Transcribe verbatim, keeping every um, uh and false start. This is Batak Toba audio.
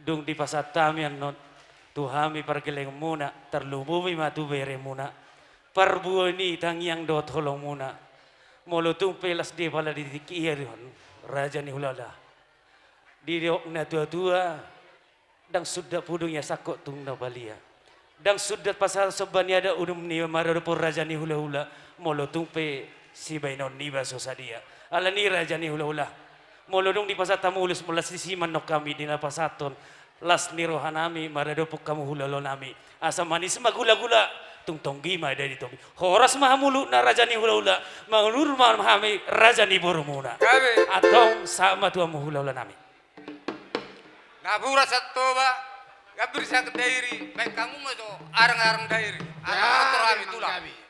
Dung dipasahat hami annon tu hami pargellengonmuna, tarlumobi ma tu beremuna, parbuo ni tangiang dohot holongmuna. Molo tung pe las di pala di tingki i, raja ni hulahula, didok na tuatua, ndang sundat pudun ia sangkot tung na balia. Ndang sundat pasahat somba ni adat, unun ni maradophon raja ni hulahula, molo tung pe sibaenon niba so sadia. Alani i raja ni hulahula, molo dung dipasahat hamu ulos, molo las disi ma annon hami di na pasahathon las ni rohanami maradophon hamu hulahulanami. Asa manis ma gulagula, tung tonggi ma dadi tombi. Horas ma hamu luhutna raja ni hulahula, mangulur ma hami raja ni borumuna. Gabe. Antong sahat ma tu hamu hulahulanami. Napuran Sahat Toba, Gambir Sahat Dairi, baen hamu ma jo arang-arang Dairi. Arang motor hami tulang.